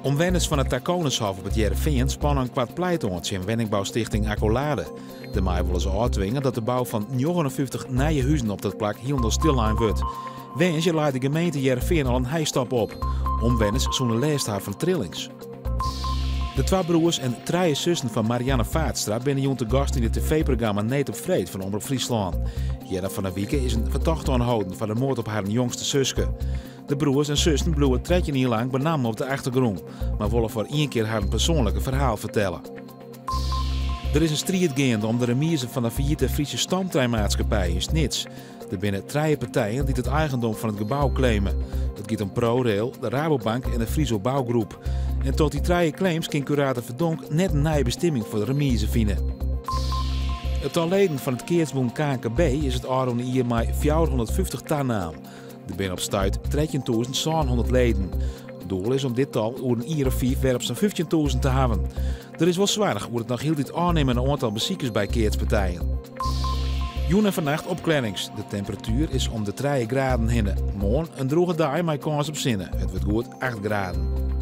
Omwenners fan it Taconishof op It Hearrenfean spanne in koart pleit oan tsjin wenningboustichting Accolade. Dêrmei wolle se ôftwinge dat de bou fan 59 nije huzen op dat plak hielendal stillein wurdt. Woansdei lei de gemeente Hearrenfean al in heistop op. Omwenners soene lêst ha fan trillings. De twa broers en trije sussen fan Marianne Vaatstra binne jûn te gast yn it tv-programma Need op Freed fan Omrop Fryslân. Earder fan 'e wike is in fertochte oanholden foar de moard op harren jongste suske. De broers en sussen bliuwe 13 jier lang benammen op de achtergrûn, mar wolle foar ien kear harren persoanlike ferhaal fertelle. Der is in striid geande om de remize fan de faillite Friese Stoomtreinmaatskippij yn Snits. Der binne trije partijen dy't it eigendom fan it gebou claime. It giet om ProRail, de Rabobank en de Friso Bouwgroep. En troch dy trije claims kin kurator Verdonk net in nije bestimming foar de remize fine. It tal leden fan it keatsbûn knkb is it ôfrûne jier mei 450 tanaam. Der binne op stuit 13.700 leden. Doel is om dit tal oer in jier of fiif wer op sa'n 15.000 te hawwen. Der is wol soarch oer it noch hieltyd ôfnimmende oantal besikers by keatspartijen. Jûn en fannacht opklearrings. De temperatuer is om de 3 graden hinne. Moarn in drûge dei mei kâns op sinne. It wurdt goed 8 graden.